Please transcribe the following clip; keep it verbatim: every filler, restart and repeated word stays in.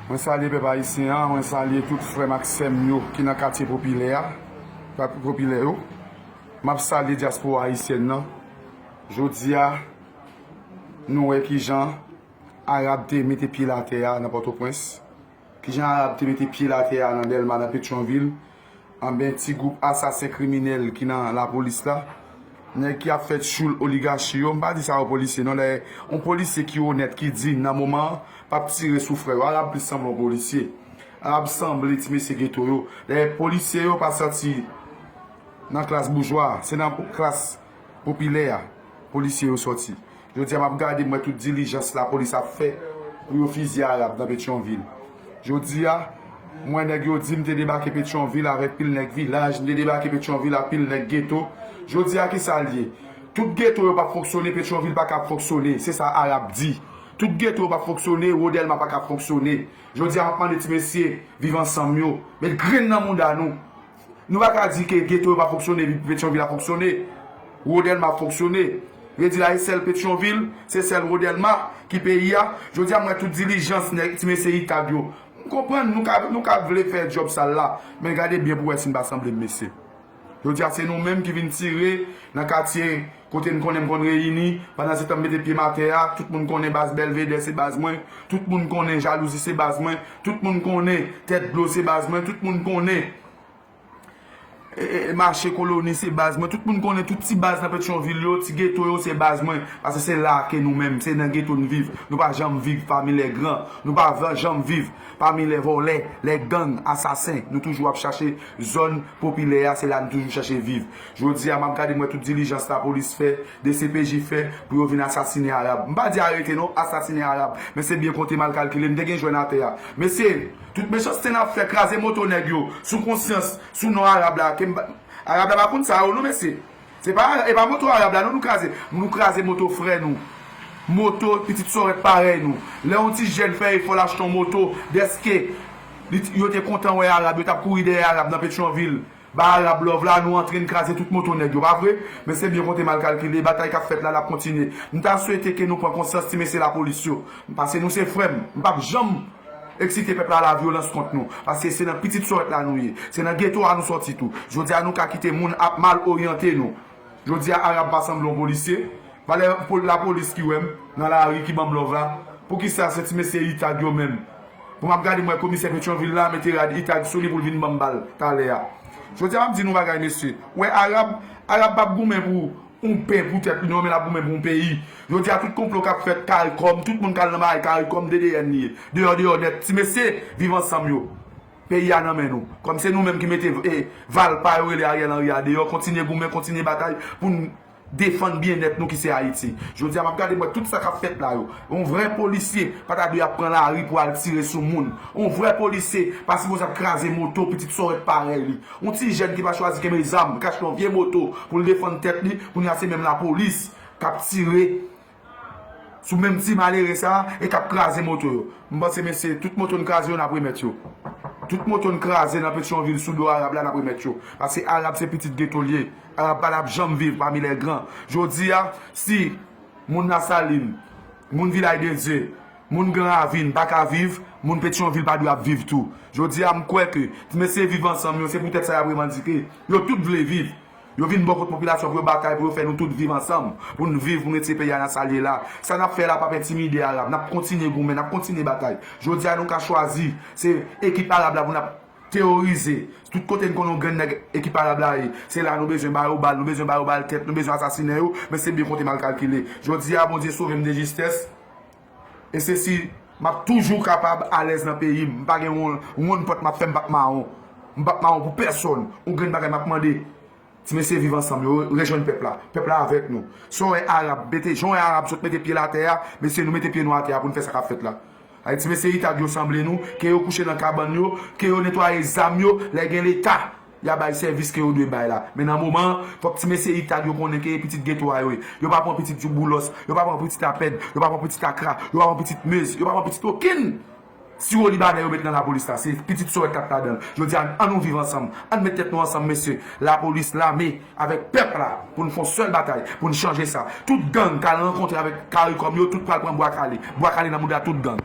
Mwen salye pèp ayisyen an, mwen salye tout frè m ak sè m yo ki nan katye popilè a, katye popilè yo. M ap salye dyaspora ayisyèn nan. Jodi a, nou wè kijan Arab te mete pye l atè a nan Pòtoprens, kijan Arab te mete pye l atè a nan Dèlma, nan Petyonvil. Anben, ti gwoup asasen kriminèl ki nan lapolis la, nèg ki ap fè tchoul oligachi yo, m pa di sa yo polisye non, dayè, yon polisye ki onèt, ki diy nan moman an, p ap tire sou frè yo. Arab plis sanble yon polisye. Arab sanble ti mesye geto yo. Dayè, polisye yo pa sòti nan klas boujwa, se nan klas popilè a polisye yo sòti. Jodi a m ap gade, m wè tout dilijans lapolis ap fè pou yo fizye Arab nan Petyonvil. Jodi a, m wè nèg yo di m te debake Petyonvil avèk pil nèg vilaj, m te debake Petyonvil ak pil nèg geto. Jodi a, kisa l ye? Tout geto yo p ap fonksyone, Petyonvil pa ka ap fonksyone, se sa Arab di. Tout geto yo p ap fonksyone, Wodèlma pa ka ap fonksyone. Jodi a, m ap mande ti mesye Viv Ansanm yo, met grenn nan mouda nou. Nou pa ka di ke geto yo pa fonksyone epi Petyonvil ap fonksyone. Wodèlma ap fonksyone. Vle di la, e sèl Petyonvil, se sèl Wodèlma ki peyi a. Jodi a, m wè tout dilijans nèg, ti mesye Itag yo. M konprann, nou ka, nou ka vle fè djòb sal la. Men gade byen pou wè si n pa sanble m, mesye. Jodi a, se nou menm ki vin tire nan katye kote n konnen m konn reyini. Pandan se tan m mete pye m atè a, tout moun konnen baz Bèlvedè se baz mwen. Tout moun konnen Jalouzi se baz mwen. Tout moun konnen Tèt Dlo se baz mwen. Tout moun konnen E, e, mache Koloni se baz mwen. Tout moun konnen tout ti baz nan Petyonvil yo, ti geto yo se baz mwen. Paske se la ke nou menm, se nan geto n viv. Nou pa janm viv pami lè gran. Nou pa va- janm viv pami lè vòlè, lè gang, asasen. Nou toujou ap chache zòn popilè a, se la nou toujou chache viv. Jodi a, m ap gade, m wè tout dilijans lapolis fè, D C P J fè pou yo vin asasinen Arab. M pa di arete non, asasinen Arab. Men se byen konte mal kalkile, m te gen jwèn atè a. Mesye, tout mechanste n ap fè, kraze moto nèg yo, sou konsyans, sou non Arab la, ke m pa- Arab la pa konn sa yo non, mesye. Se pa, e pa moto Arab la non nou kraze. Nou kraze moto frè nou. Moto pitit sòrèt parèy nou. Lè yon ti jèn fè efò l achte yon moto, dèske li t- yo te kontan wè Arab, yo t ap kouri dèyè Arab nan Petyonvil. Ba Arab love la, nou antre n kraze tout moto nèg yo, pa vre? Men se byen konte mal kalkile, batay k ap fèt la, l ap kontinye. M ta swete ke nou pran konsyans ti mesye lapolis yo. Paske nou se frè m, m p ap janm eksite pèp la a la vyolans kont nou. Paske se nan pitit sòrèt la nou ye. Se nan geto a nou sòti tou. Jodi a nou ka kite moun ap mal oryante nou. Jodi a Arab pa sanble yon polisye. Valè pol- lapolis ki wè m nan lari ki ban m love la. Poukisa se ti mesye Itag yo menm? Pou m ap gade m wè komisè Petyonvil la mete rad Itag sou li pou l vin ban m bal talè a. Jodi a m ap di nou bagay mesye. Ou wè Arab, Arab p ap goumen pou yon pen pou tèt li non, men l ap goumen pou yon peyi. Jodi a tout konplo k ap fèt Karikòm, tout moun k al nan bagay Karikòm, D D N li ye. Deyò, deyò nèt. Ti mesye, Viv Ansanm yo. Peyi a nan men nou. Kòm se nou menm ki mete e, val pa yo rele Ariel Henry a deyò, kontinye goumen, kontinye batay pou n defann byennèt nou ki se Ayiti. Jodi a m ap gade m wè tout sa k ap fèt la yo. Yon vrè polisye pa ta dwe ap pran lari pou al tire sou moun. Yon vrè polisye pa sipoze ap kraze moto pitit sòrèt parèy li. Yon ti jèn ki pa chwazi kenbe zam, k achte yon vye moto pou l defann tèt li, kounye a se menm lapolis k ap tire sou menm ti malere sa a e k ap kraze moto yo. M panse, mesye, tout moto n kraze yo, n ap remèt yo. Tout moto n kraze nan Petyonvil sou do Arab la, n ap remèt yo. Paske Arab se pitit geto l ye. Arab pa t ap janm viv pami lè gran. Jodi a, si moun Lasalin, moun Vilaj de Dye, moun Gran Ravin pa ka viv, moun Petyonvil pa dwe ap viv tou. Jodi a, m kwè ke ti mesye Viv Ansanm yo, se poutèt sa y ap revandike. Yo tout vle viv. Yo vin bò kot popilasyon pou yo batay, pou yo fè nou tout viv ansanm, pou n viv, pou n retire peyi a nan sa l ye la. Sa n ap fè la p ap entimide Arab. N ap kontinye goumen, n ap kontinye batay. Jodi a, nou ka chwazi, se ekip Arab la pou n ap teworize. Tout kote n konnen yon grenn nèg ekip Arab la ye, se la nou bezwen ba yo bal, nou bezwen ba yo bal tèt, nou bezwen asasinen yo, men se byen konte mal kalkile. Jodi a, Bondye sove m de jistès. E se si m ap toujou kapab alèz nan peyi m. M pa gen yon, yon pòt m ap fè, m p ap mawon. M p ap mawon pou pèsonn. Yon grenn bagay m ap mande. Ti mesye Viv Ansanm yo, rejwenn pèp la. Pèp la avèk nou. Sa w wè Arab mete, jan w wè Arab sot mete pye l atè a, mesye, nou mete pye nou atè a pou n fè sa k ap fèt la. Ay, ti mesye Itag yo sanble nou, ke yo kouche nan kabann yo, ke yo netwaye zam yo, lè gen Leta, y a bay sèvis ke yo dwe bay la. Men nan moman an, fòk ti mesye Itag yo konnen ke e pitit geto a yo ye. Yo pa pran pitit Jouboulos, yo pa pran pitit Apèd, yo pa pran pitit Akra, yo pa pran pitit Mez, yo pa pran pitit okenn siwo libanè yo met nan lapolis la, se pitit sòrèt k ap ladan l. Jodi a, ann nou viv ansanm. Ann met tèt nou ansanm, mesye. Lapolis, lame, avèk pèp la, pou n fè yon sèl batay, pou n chanje sa. Tout gang k al rankontre avèk Karikòm yo, tout pral pran bwa kale. Bwa kale nan mouda tout gang.